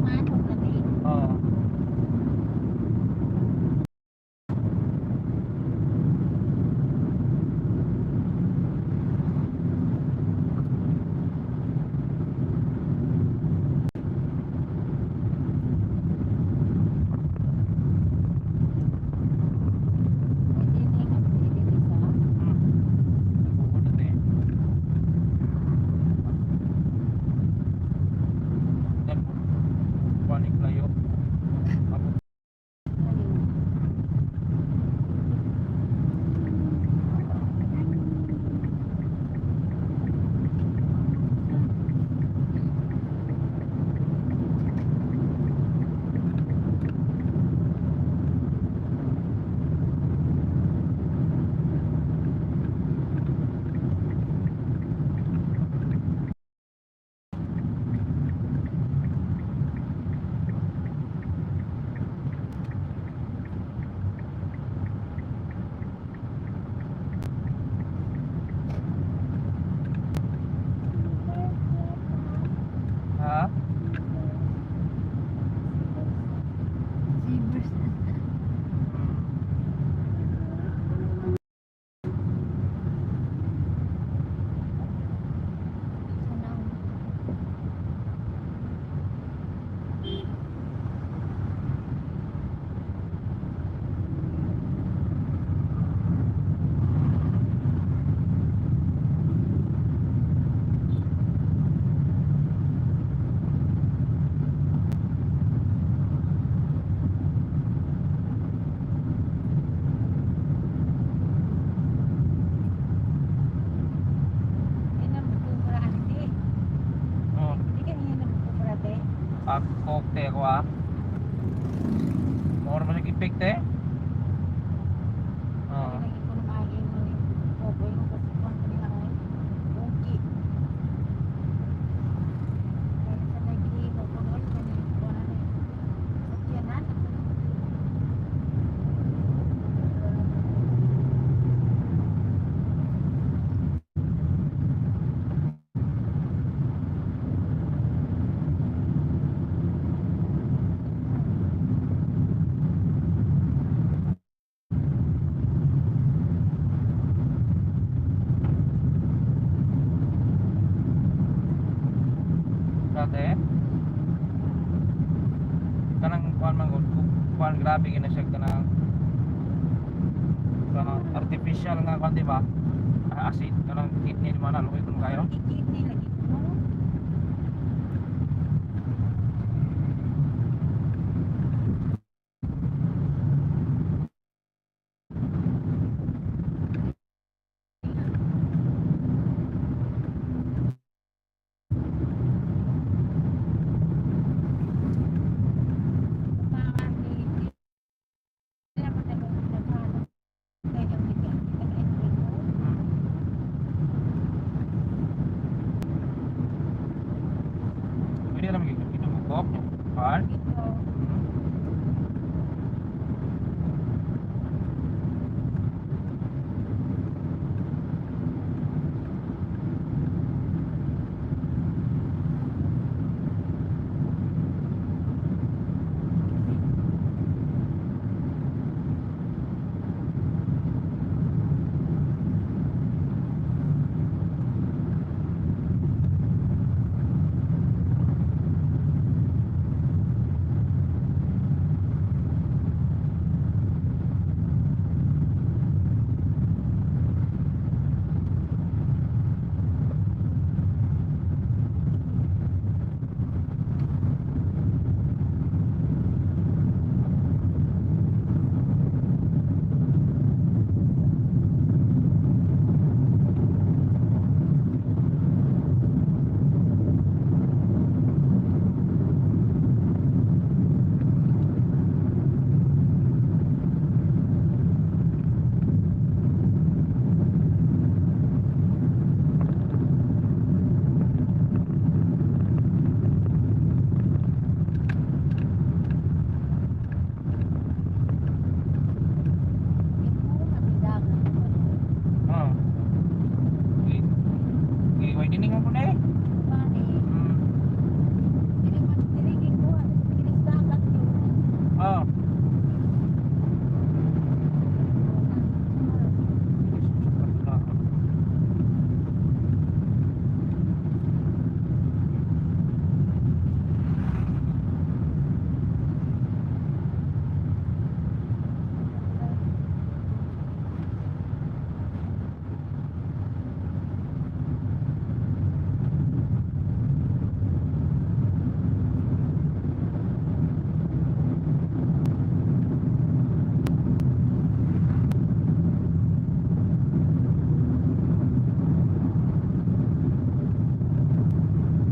Manok na te. Oo. Pwede na nga pwede sa. Nagugulat eh. Dan po. Panik layo. Ako. Layo. Ha? Zebras. Sana. Hindi na magkukura ate. Oo. Hindi ka niya na magkukura te. Ako te ako ah. Moro man yung ipik te. Oo. Lagi ko lumagi mo ni Pogoy mo kasi kung ano nga ay bungki. Kaya sa lagi mo kunol ka ni kuha na sakyanan. Te. Kanang kuan man gud, kuan grabe gina siya kanang kanang artificial nga kuan, di ba? Ah, acid kanang kidney man na luoy kun kayo. Kidney lagi ko. Pwede naman gyud inom og Coke, kuan. Oh. Gi gi widening man pud eh. Oh.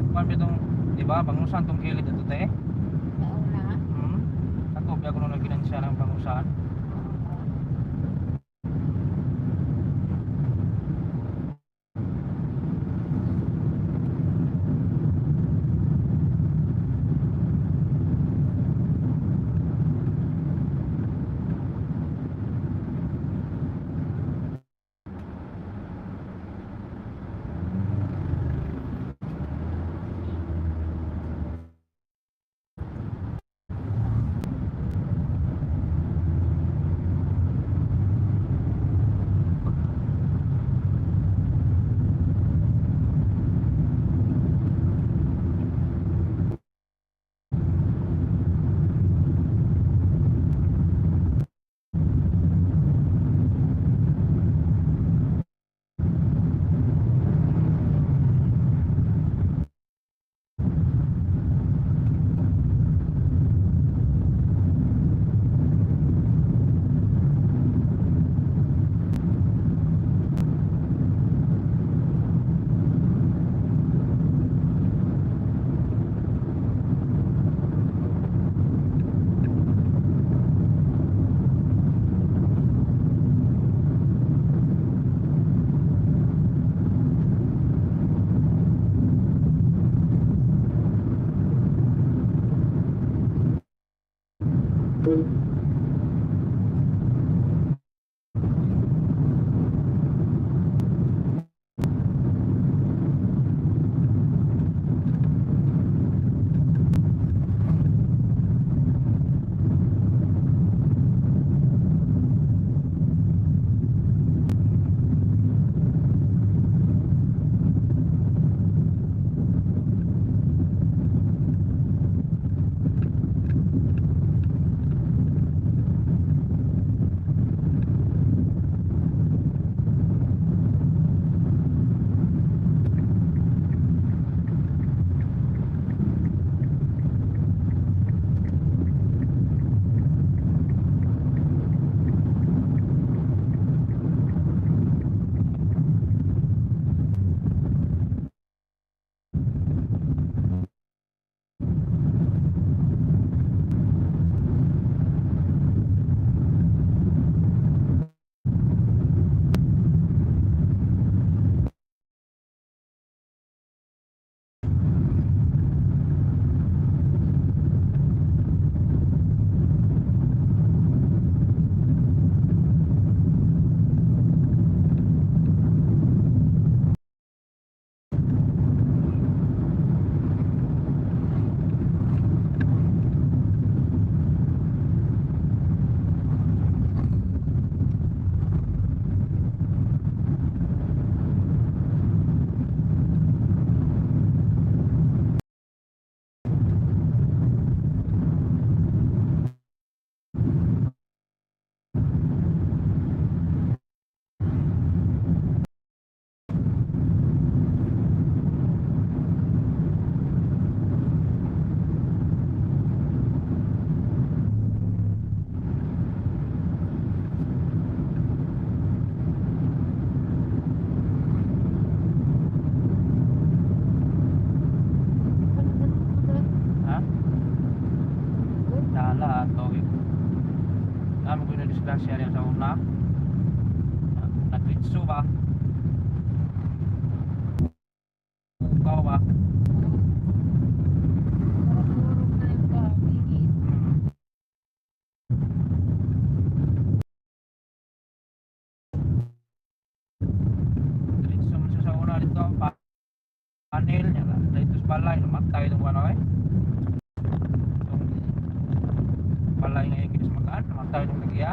Kuan bitong, di ba? Pangusan tong kilid ato, te. Hmm. Ako biya kuno naginansya ng pangusan. Hala ato. Namo ko na disgrasya rin sa una. Nagritso ba? Ukaw ba? Murag-murag na yung katigid. Diretso man siya sa una dito, panel niya na. Dito sa balay, namatay itong ano eh. Itong balay nga yung kinis magaan, namatay itong nagiya.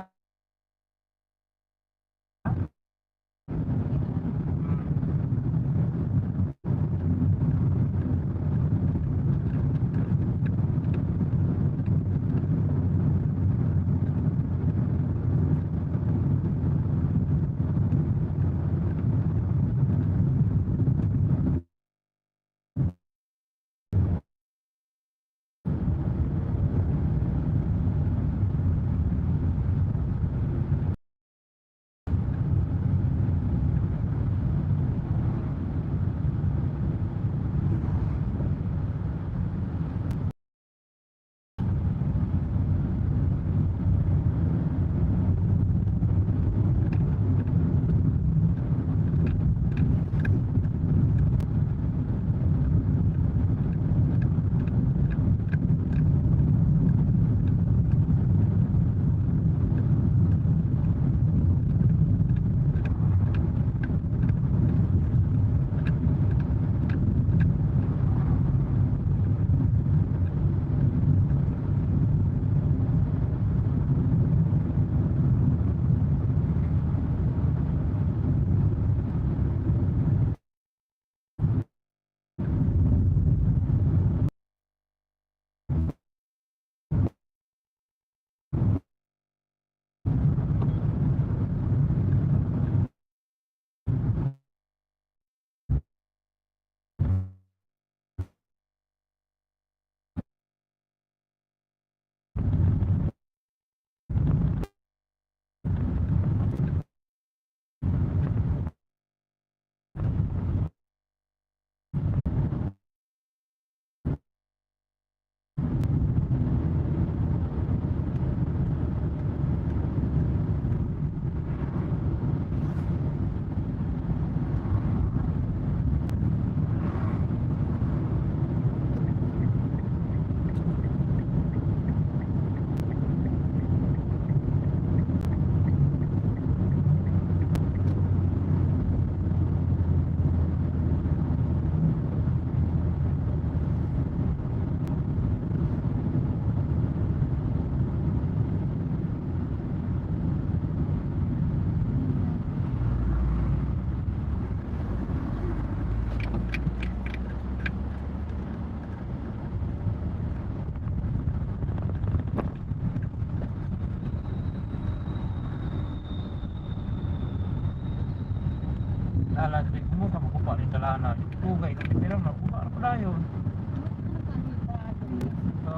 Dala, sabi ko mo, kamukupa rin dala na. Tugay, pero nakuha na pala yun. Ano ka dito, Adri? So,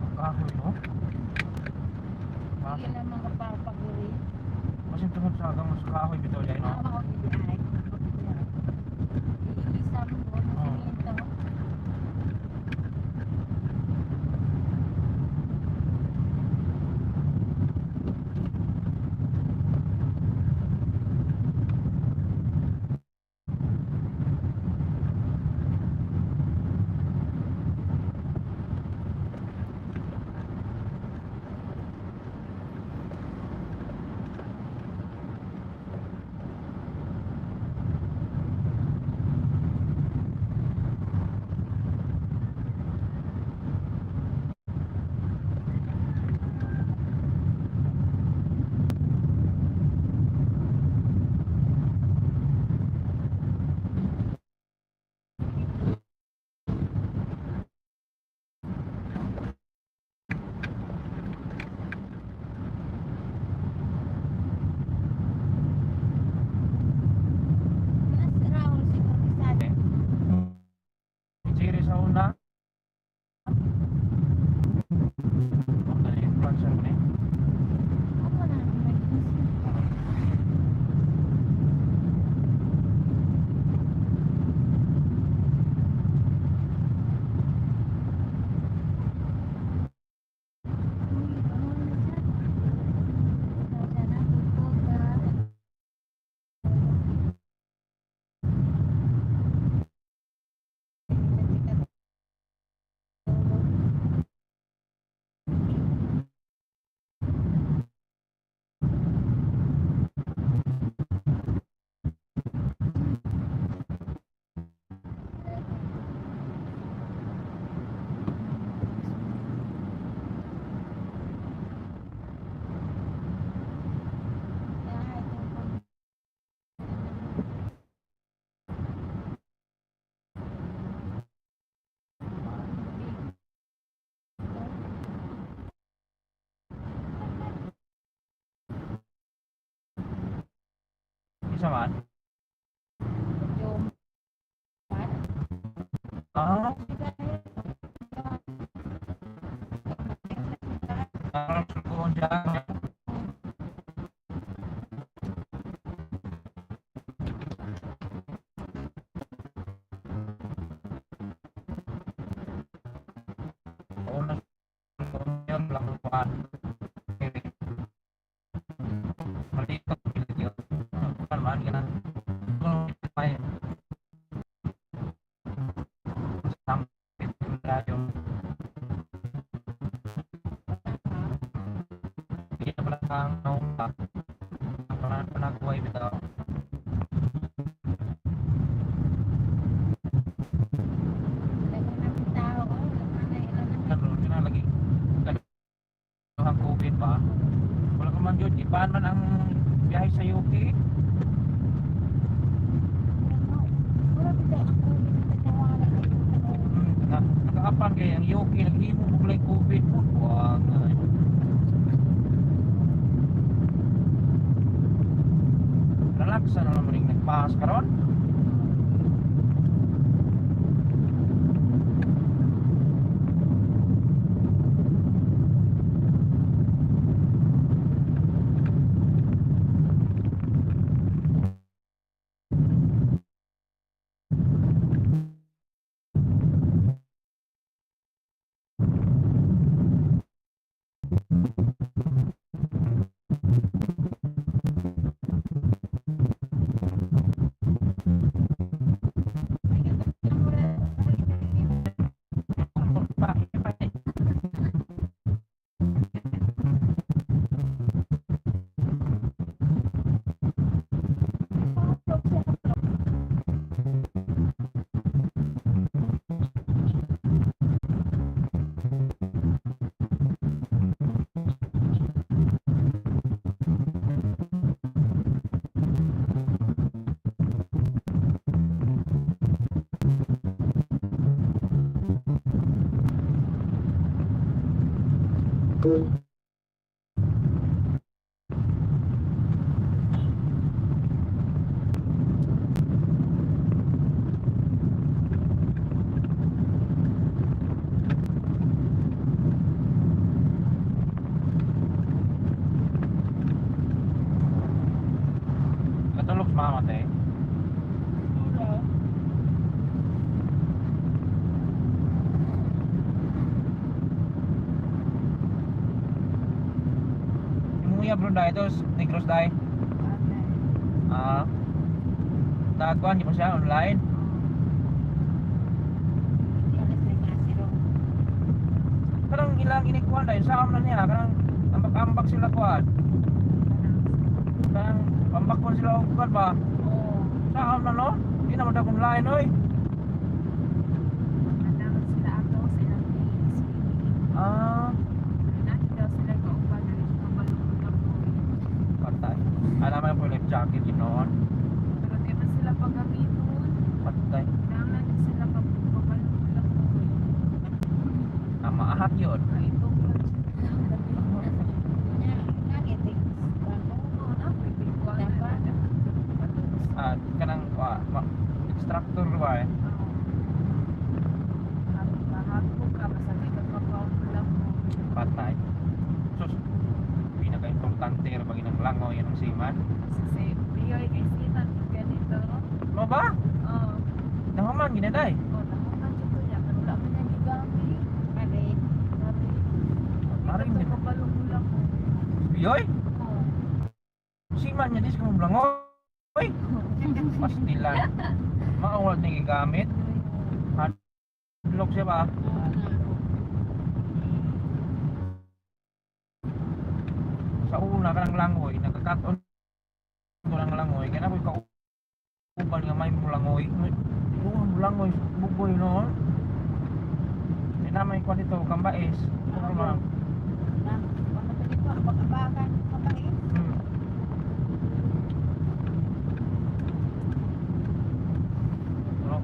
ang kahoy, no? Sige lang mga papaguri. Kasi tungkol sa agang mas kahoy, bitaw dyan, no? Tama ko gidi ay. Iisa mo sa Oo. simento. Wala si Raul siguro sa Chiri sa una. Ang dali, influencer ko ni. Ako na emergency. Unsa man? Medyo man. Ah, parang sukuon siya. Una sukuon lang kuan. Maliit ang video. Kuan man ganang ay sampit layo. Hindi na pala kang naunta. Ang panagway bitaw. Daghan ng tao, oh, daghan na ilan na. Karon kana lagi kaduhang COVID pa. Wala ka man jud ibaan man ang biyahe sa UK. Wala bitaw ang COVID na nawala na yung tanong. Na, nakaapan kay ang UK naghimo og like COVID mo. Buang. Ay. Relax na naman ring nagpaas karon. Pa, pa, Katulog sa mama te. Imuya bro dai tos Negros dai. Ah. Nagkuan di pa siya online. Kanang ilang inikuan dai sa na niya kanang ambak-ambak sila kuan. Kanang ambak sila og kuan ba? Oo. Sa na no? Di na man online oy. Andaman sila ato sa ilang days. Ah, Natin daw sila kauban kabalong ng COVID. patay. Alam mo po life jacket yun noon. Pero di man sila paggamiton. Patay. Kailangan din sila kabalong ng COVID. Ang maahat yun. Ay, ito lang sila. Nya, nagitik. Bago. Oo, na, pwede ko ang Dapat. Ah, kanang extractor ba eh. Kahapon ka, masakit ka kabalong ng COVID. Patay. Sus, pinaka-importante ra pag inang langoy yan ang seaman. Kasi Biyoy kay Sinan, ganito. Mo ba? Oo. Nahuman ginaday. Oh, nahuman dito niya. Pero wala man niya gigamit. Pare. Grabe. Maring Ito din. kabalong lang ko. Biyoy, Oo. seaman niya dis kung langoy. Pastilan. Maawal ni gigamit. Hadlok siya ba? Oo na. Sa una kanang langoy, nagkakat-on ko ng langoy. Kaya na ko'y kauban nga may mulangoy. Yung mulangoy, buboy no. Di na may kwan dito, kambais. Ano man? Na, wala pa dito, abak-abakan, kapangin. Pero,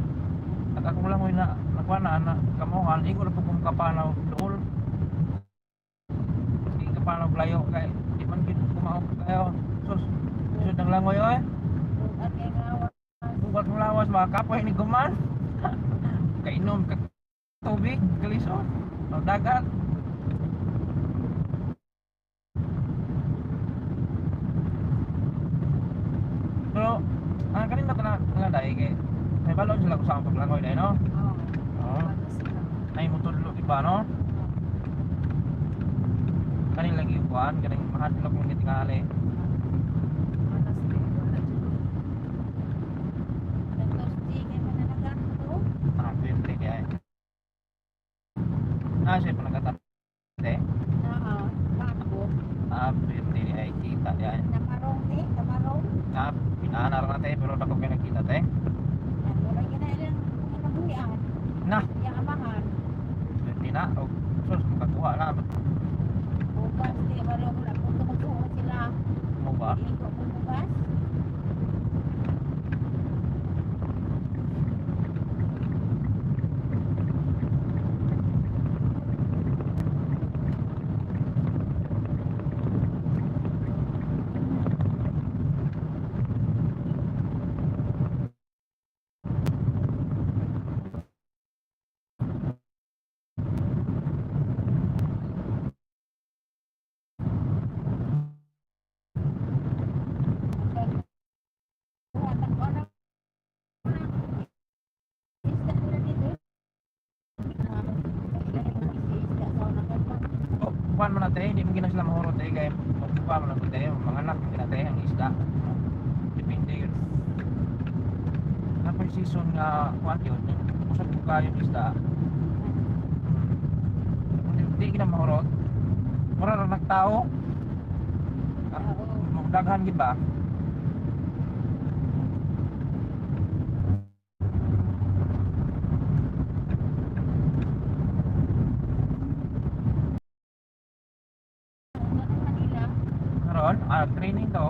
at ako langoy na, nakuha na, na kamuhan, ikaw na po kung kapanaw dool. Di kapanaw layo, kay, di man gid kumaog kayo. Sus, sud ng langoy oy. Bugat mo lawas, mga kapoy ni Guman. Kainom ka tubig, kalisod. O dagat. Pero, ang kanina ko na nga dahil kay may balon sila kung saan paglangoy dahil, no? Oo. Oo. Ano sila? Ay mutudlo iba, no? Kanin lagi yung kuan, kaning mahadlok mong gitingali. Ano sila? Wala dyan. Nag-Thursday kay mananagan ko. Ah, 20 kaya. Ah, siya pa nagkatate. Oo, bago. Ah, 20 ni ay kita yan. Namarong eh, namarong. Ah, pinahanar na te, pero dako kayo nakita te. Wala gina ilang mga nabuhian. Na, Yang amahan. 20 na. O, sus, makakuha na. Bukas, di wala wala kung tumutuo sila. Mo ba? Igo mo bukas. Buhat ang oras. Isda nila dito. Isda sa una O, kuhan mo na te, hindi mo gina sila mahurot te, kaya magkuha mo na te, mga anak mo gina te, ang isda. Depende yun. Kapag season nga, kuhan yun, yung usap ko kayo yung isda. Hindi, hindi gina mahurot. Mura ra nagtao. Ah, daghan gid ba? Manila. Karon, ah, training to.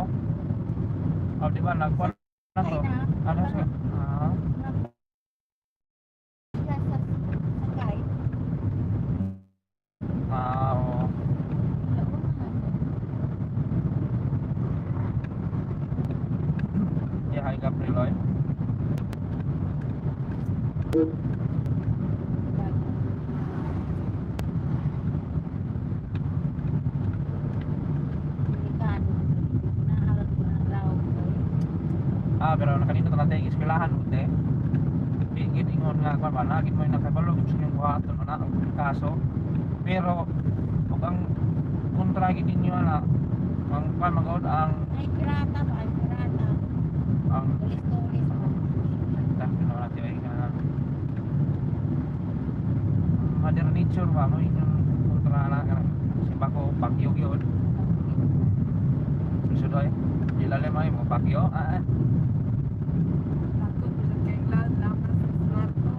Oh, di ba nagkuhan na to? Ano sa ah, Sila sa sakay. ah, oo. Yeah, hi Gabriel. Oy. Ah, pero nakanino to natin eskwelahan mo te. Di gid ingon nga kuan ba na gid mo yung nakabalo sa inyong buhaton na og kaso. Pero ug ang kontra gid ninyo na ang kuan magod ang Ay, pirata ba? Ay, pirata. ang Tulis-tulis mo. Tapos na natin ay ka Mother nature ba mo inyong kontra na kanang simba ko bagyo gyud. Lisod ay. Di lalim ay mo bagyo. Ah, ah. Takot mo siya kay Glad. Lakas sa kwarto.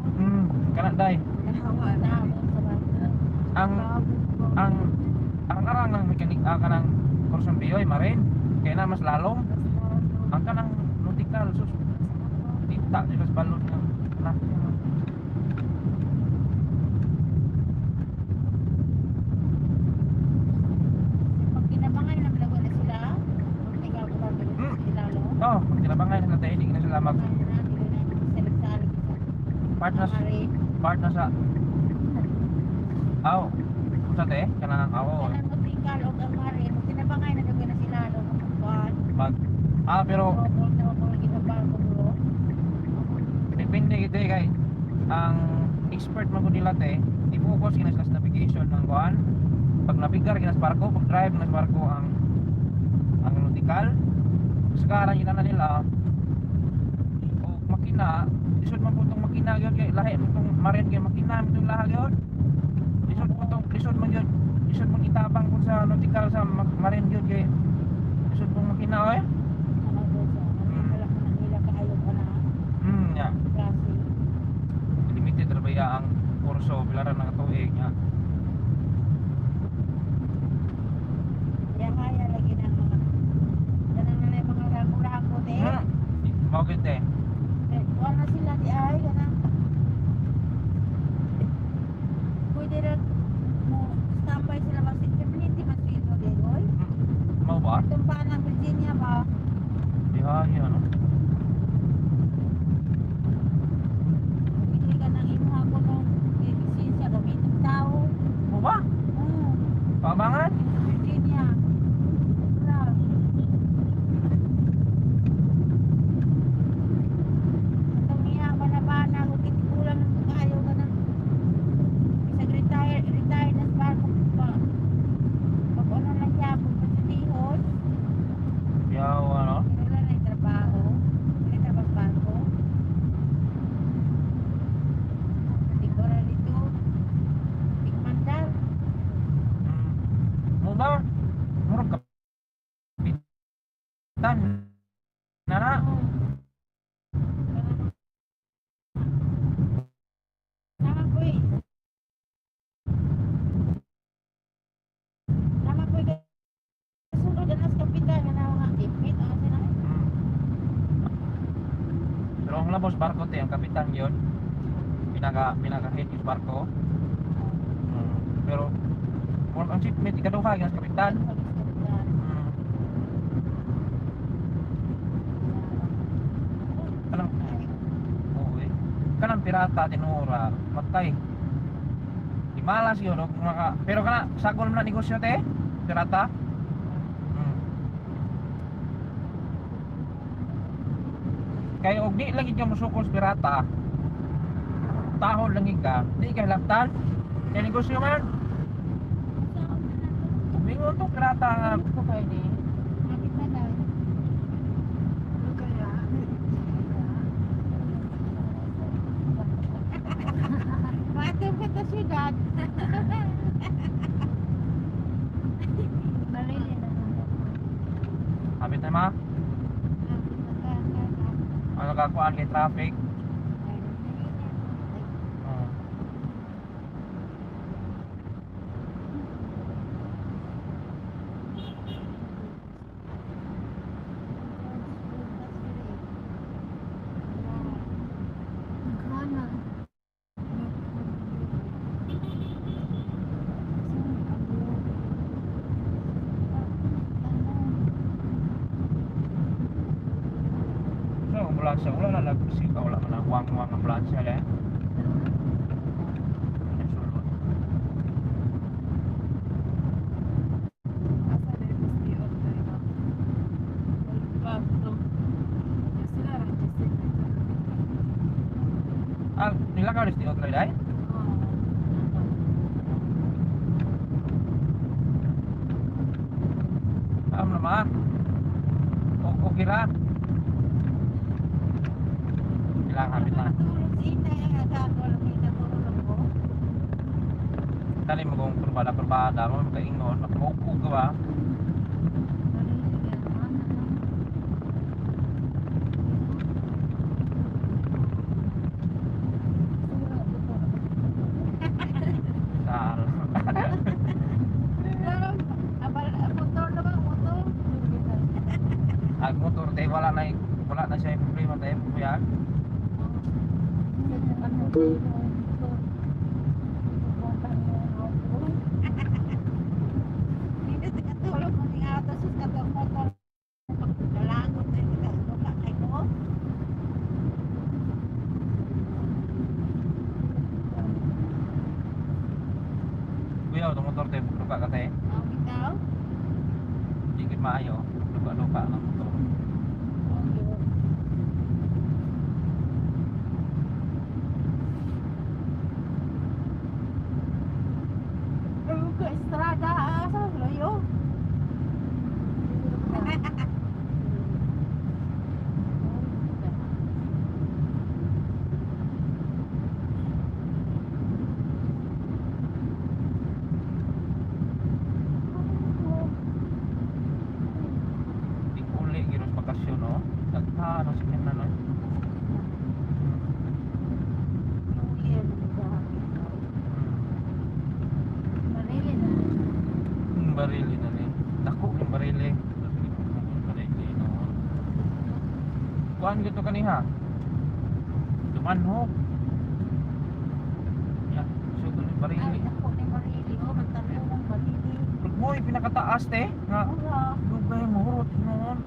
Kana day. Nahawa na. Naabot sa barko. Ang ang ang arang ng mekanik ah, kanang kursong biyoy marin kaya na mas lalom ang kanang nautical sus tinta sila sa balon nga na Pag kinabangan, naglago na sila. Ikaw ko ba? Sila, no? Oh, pag tinabangay na sila tayo, hindi na sila mag Kaya na, hindi na salig-salig sa part na marin. part na sa aw unsa te kanang aw Kanang nautical o ang marin. Pag kinabangay, naglago na sila, no? Kuwan. mag ah pero Trouble, trouble, ginabarko, bro. depende gid eh, kay ang expert man gud nila te i-focus gina sila sa navigation ng kuan pag nabigar gina sa barko, pag drive gina sa barko ang nautical sekarang gina na nila og makina lisod man po tong makina gyud kay lahi man tong marin kay makina man tong laha gyud lisod po tong lisod man gyud lisod man itabang po sa nautical sa marin gyud kay lisod pong makina oy. Ano ko sa, wala ko na nila kaayo ko na Ya. klase. Limited ra ba ya ang kurso pila ra na ka tuig nga. Kaya kaya lagi ng mga ganang na yung mga rago-rago de. Mao gyud te. Eh, kuha na sila di ay ganang pwede ra mo standby sila mag permanente man sweldo de oy. Mao ba? Itong pa ng Virginia ba? Di ha, ano? labaw sa barko te, ang kapitan yun. Pinaka pinaka head yung barko. Pero murag ang shipmate ikaduha gyud sa kapitan. Kanang, oo eh. Kanang pirata tinura, matay. Di malas yun, og maka, pero kana sagol man na negosyo te, pirata. Kay og di lagi ka mosukol sa pirata, tahol lang gid ka, di ka hilabtan. Kay negosyo man, mingon tong pirata nga Ko kayo ni. Hapit na daw. Ano kaya? Maatong ka ta syudad. Barili na lang. Hapit na ma, ang nakakuan kay traffic. Nagana. So, ang ambulansya, wala na nag-receive ka, wala man na wang-wang ambulansya le. Nagsulod. Asa na yung SDO tayo? Basto. Yung sila registered na ito. Ah, nilakaw ni Steve Otloy dai? Am na ma. O okay ra. Ilang hapit na. Tulog si inay ang agagol ang natulog ko. Dali mo kung kurbada kurbada mo makaingon, makaupog ka ba? Sal. Pero, abal, motor na ba? Motor? Ag motor te wala na siya yung problema te, kuya. Hindi sa katulog mo ning auto sus katong motor. Pagdalangot na yung nakaluka kay ko. Kuya, itong motor te, luka ka te. Ang bitaw. Di gid maayo, luka-luka ang motor. Ay, ka estrada ah, sa layo. Di uli gyud sa bakasyon no. Daghan ang sakyan na no. New Year, grabe. Marili na. Barili na rin. Dako yung barili. Barili no. Kuan gito kaniha. Dumanhok. Ya, sugod yung Ay, barili. ako ni Marili, oh, magtanong mong Marili. Moy pinakataas te. Nga Ura. lugay mo hurot noon.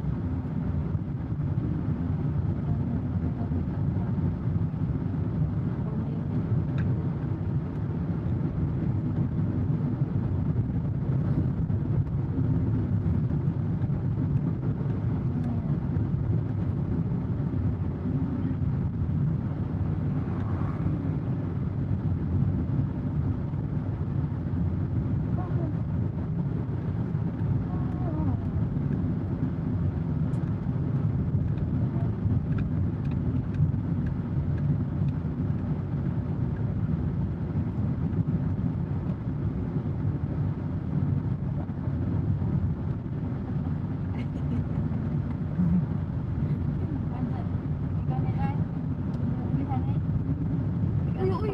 Uy, uy!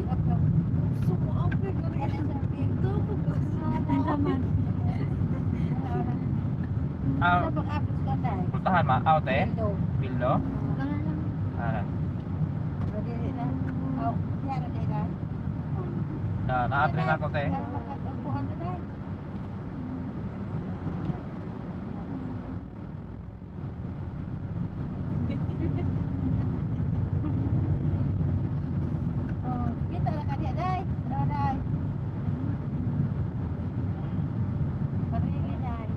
Sumuapit ka rin. Ito, pag Ah, puntahan ma out eh. Bildo. Ah. Oh, diha ra day day. Na naadri na ako te. Makatagpuan na day. Oh, kita ra ka diha day. Tara day. Parili day.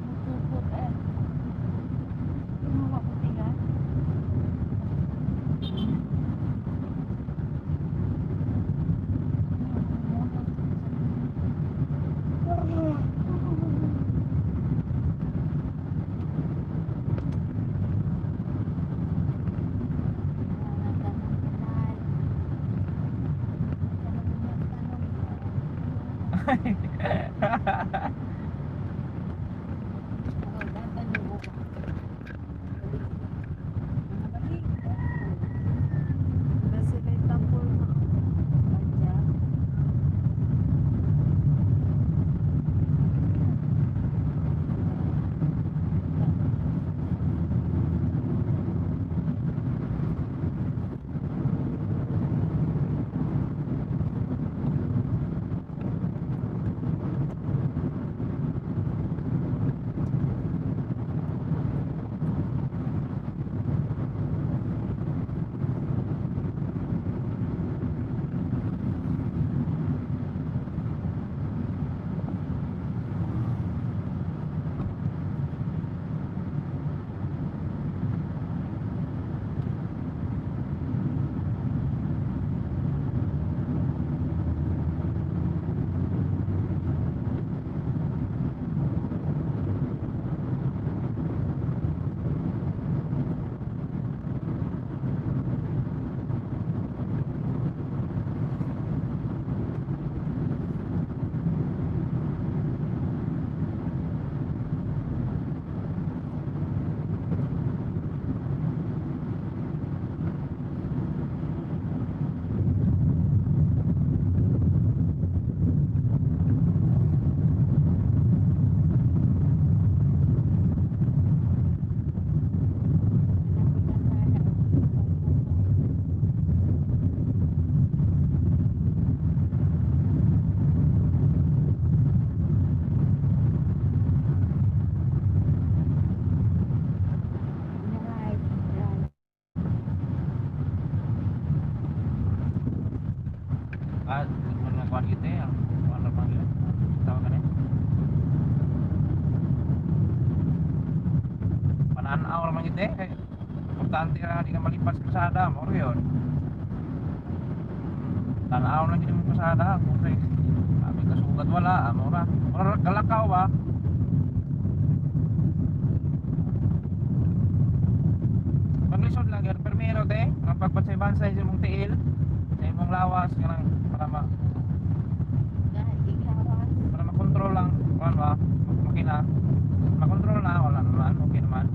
Mutukot eh. Tumuha ko tinga. Kasi may tampol na. Ah, mo na kuan kita eh. Ang kuan ra panggil. Tawag ka ni. Pananaw ra man kita eh. Importante ra di ka malipas sa kalsada, mo ra yun. Tanaw lang gid mo kalsada kung kay abi kasugat wala, amo ra. Mura ra kalakaw ba? Paglisod lang gyud permiro te, ang pagbansay-bansay sa imong tiil, sa imong lawas kanang para makontrol lang kuan ba makina makontrol na wala naman, okay naman.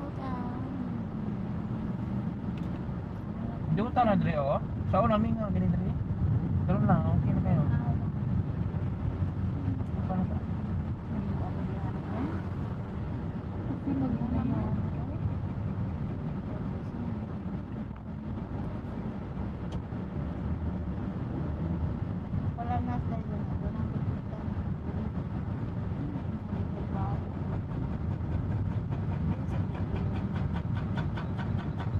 Rambutan. Duta na dre oh. Sa una mi nga gani dre. Karon lang okay na kayo. Paano ka? Wala na sa iyo. Wala nang pagkita.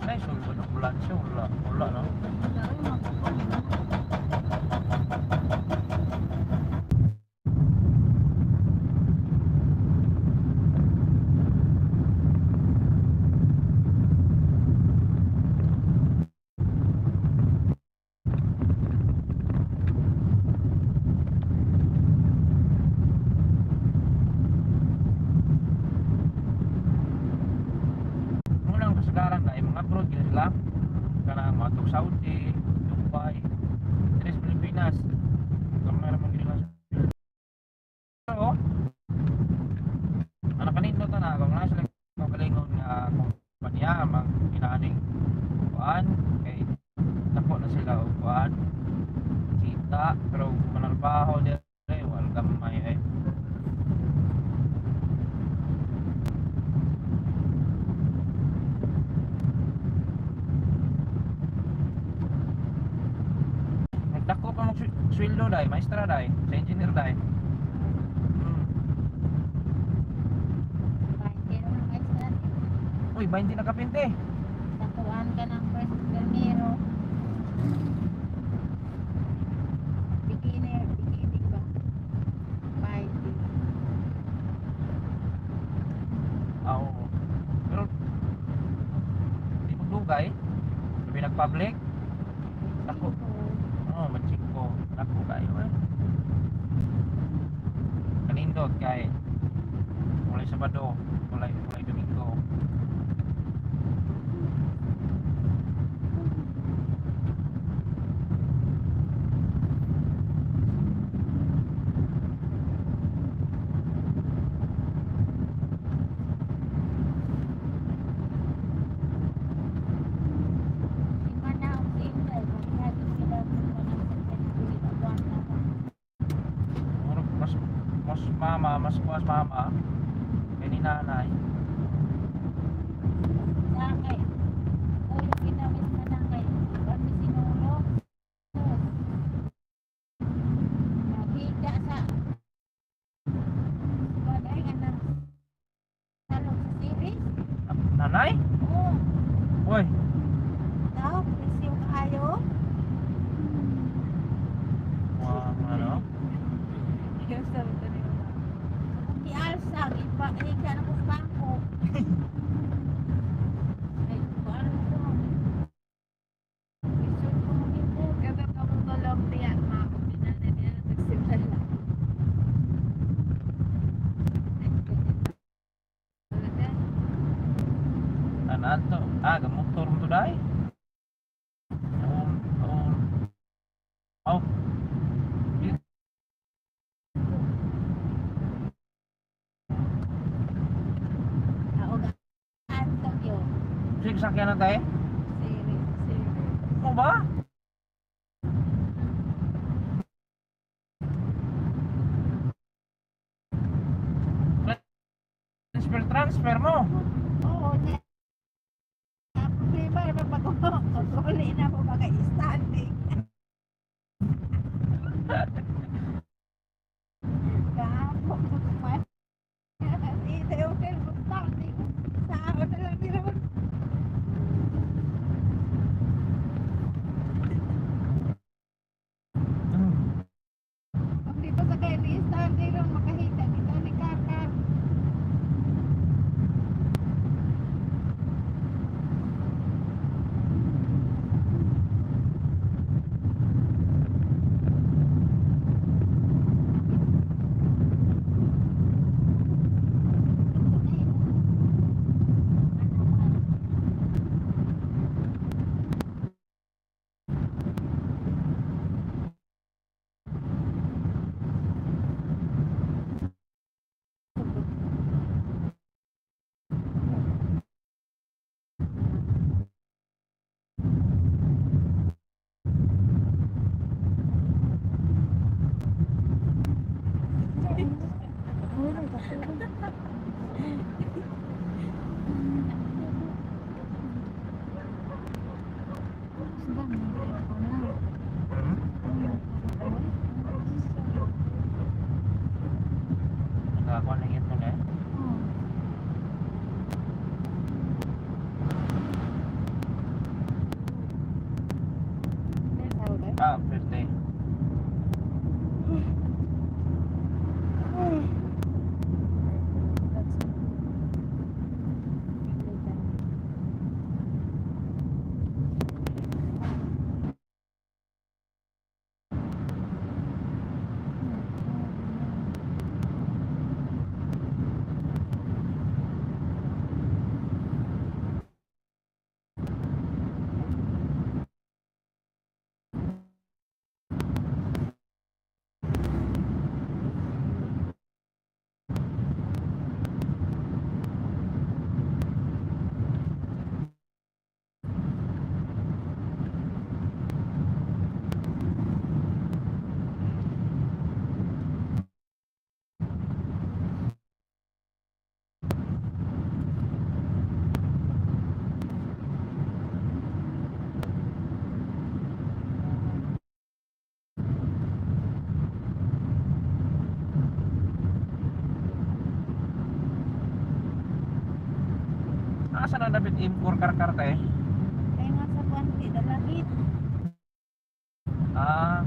Nay sulod ng ambulansya wala wala no. Unang kasagaran na mga abroad gina sila kanang mga tug Saudi, Dubai, diri sa Pilipinas. Gamay ra man gid sila. Pero anak kanindot na kung naa sila kaugalingon nga kumpanya mang inaaning kuan kay dako na sila og kuan kita pero manarbaho dire wal gamay eh. Nagdako pa mag sweldo dai, maestra dai, sa engineer dai. Uy, 20 na kapinte. Nakuhaan ka ng first primero. Beginner, beginning ba? 20. Ah, oo. Pero di magdugay. Sabi nag-public. Dako. Oo, oh, ko. Dako kayo eh. Kanindot kay walay Sabado, walay walay Domingo. Lima na ang single. Kung sila kung manang sa buwan na. Murag mas mas mama, mas kuwas mama. Kay ni nanay. Sa akin, o yung ginamit na lang kay kami sinulog. Nakita sa bagay nga nang salog sa series. Ah, nanay? Oo, Uy, daw, presyo kaayo. wow, ano? Yung sabi ko rin. Di alsa, ipa, ika na ko sa bangko. Ay, paano ko? Presyo ko magiging. Kapag akong balong tiyan, mga kapinana niya, nagsimula. Talaga. Ano to? Ah, gamotor mo to dai. Um, um. Oh. Ako ga antok yun. Sige, sakyan na tayo. Series, series. Mo ba? Transfer, transfer mo. Oo, niya. Ang problema naman pag uli na ako baka standing. Gapo naman. Ito yung standing. Sa ako na lang din naman. Pag di pa sa kayo ni standing ron, makahita kita ni Karkar. Asa na dapat impor karkar te? Kaya nga sa kwanti, dalahit. Ah.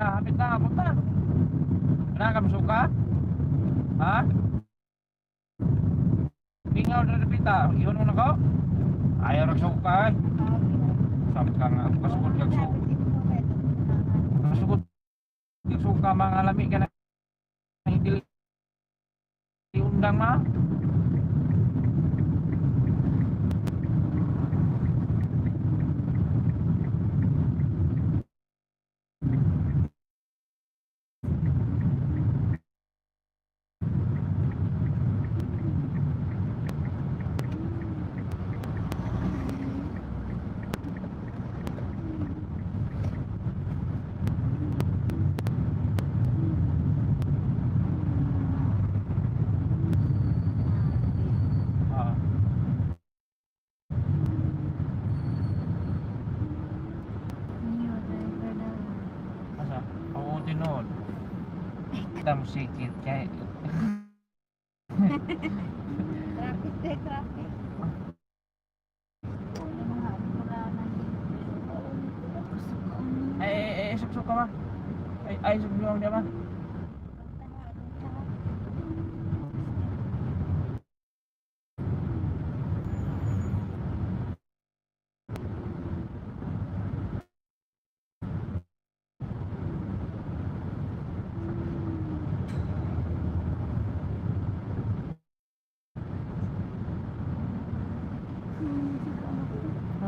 Hapit na, abot na. Wala ka suka? Ha? Pingaw na pita. Iyon mo na ko? Ayaw ra suka eh. Samka nga kasugod kag suka. Kasugod kag suka mga lami ka na hindi undang ma. Ah. New driver daw. Asa? Oo, tinuod. Tam sikit kay Traffic de traffic. Mga puranan. Gusto ko ano. Ay, ay, ay, suksok ka ma. Ay, ay, suksok ka ma.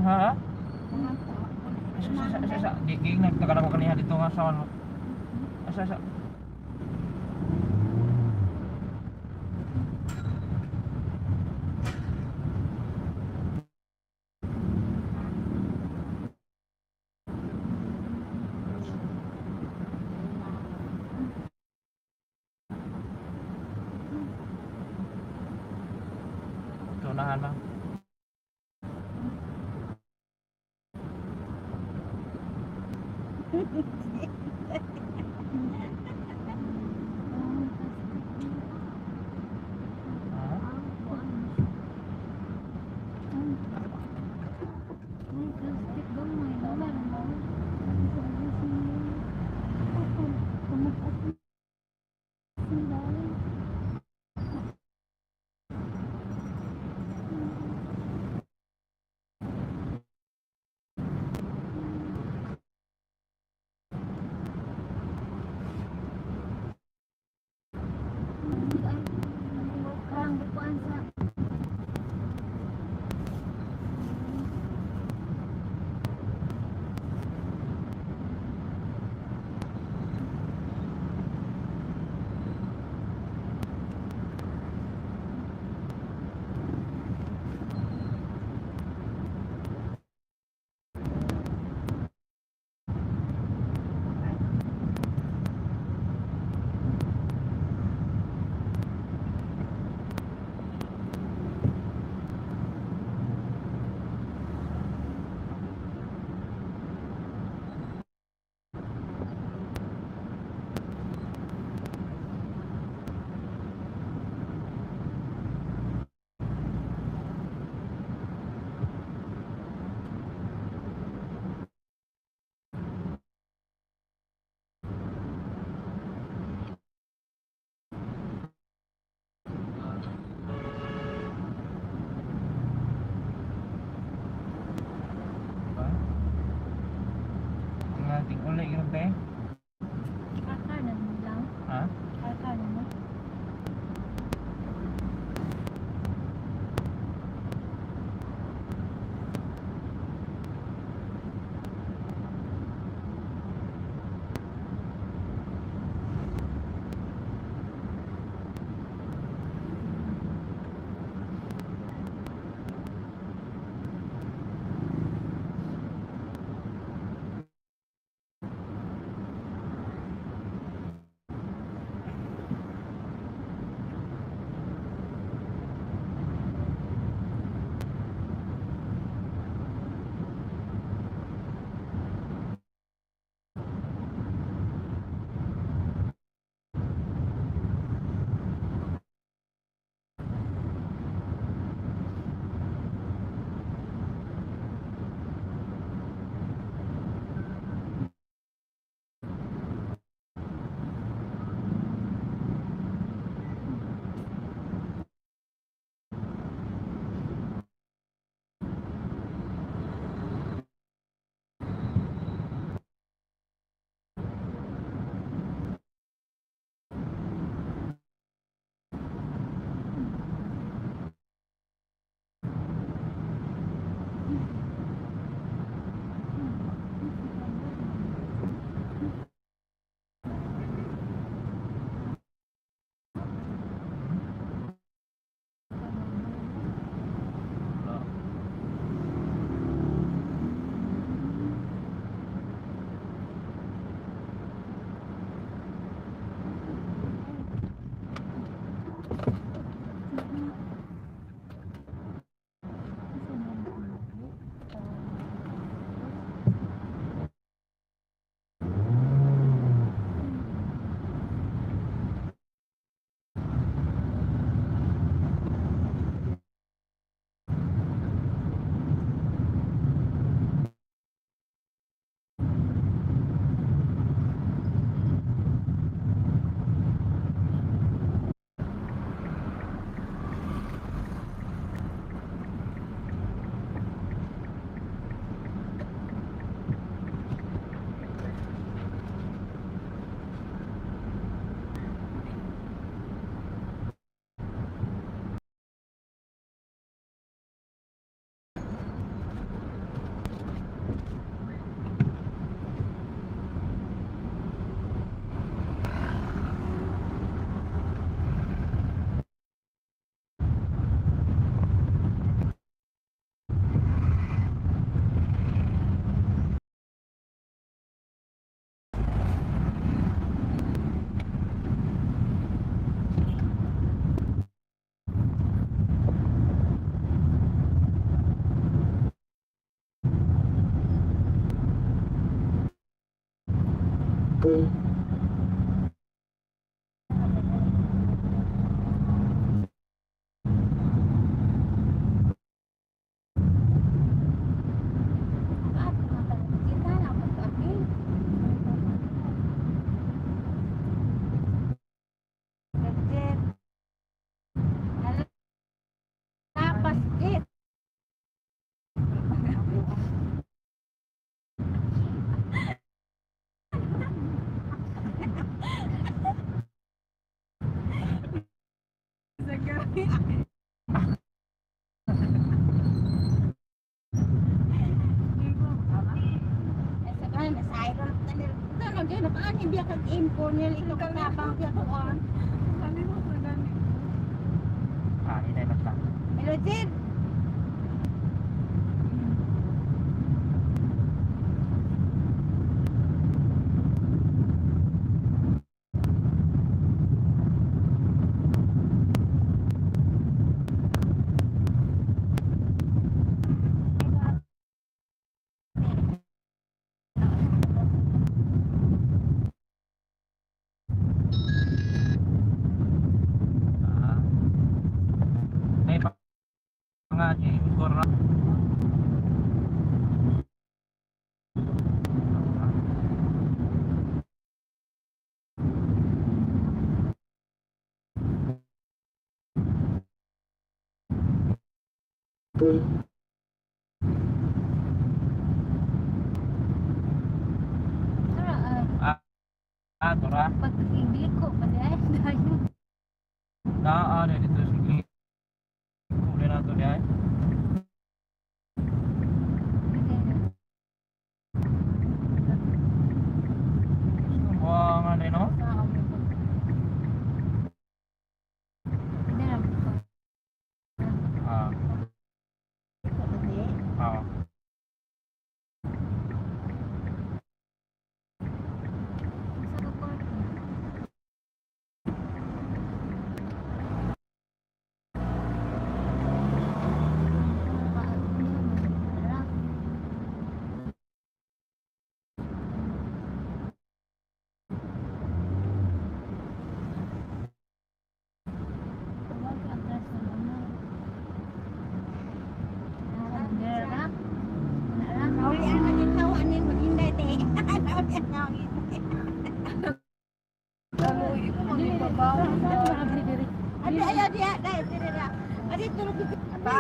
Ha? Asa, asa, asa, asa. Giingnan ka na ko kaniha dito nga sa ano. Asa, asa. Tunahan ba? Ha? Ay, plastic gamay. Wala naman. Karang bukuan sa Diba? Nga ting-uli ganun te. Kakar na lang. Ha? Kakar na mo. Kita na pagkapi. Gadget. Tapas git. Sa gabi. Di ko tama. Eh, sa kanan, nasa iron. Ito na, dyan, nakaan, hindi ka impo niya. Ito ka tapang siya tuon. Kalimot na gani. Ah, hinay lang lang. Hello, Jed. Ah. Nay pa nga niya ingkor na. Tara, Ah, tora. pag igliko pa di ay dayo. Na ah, dito sige. Kulay na to di ay. Wah, nga din no. Ah, ah. Naulian na din tawa ni maginday te. Naulian na ang ito. Ano, imo magibabaw. Ate ayaw diya, dai dire da. Ate tulog. Ba?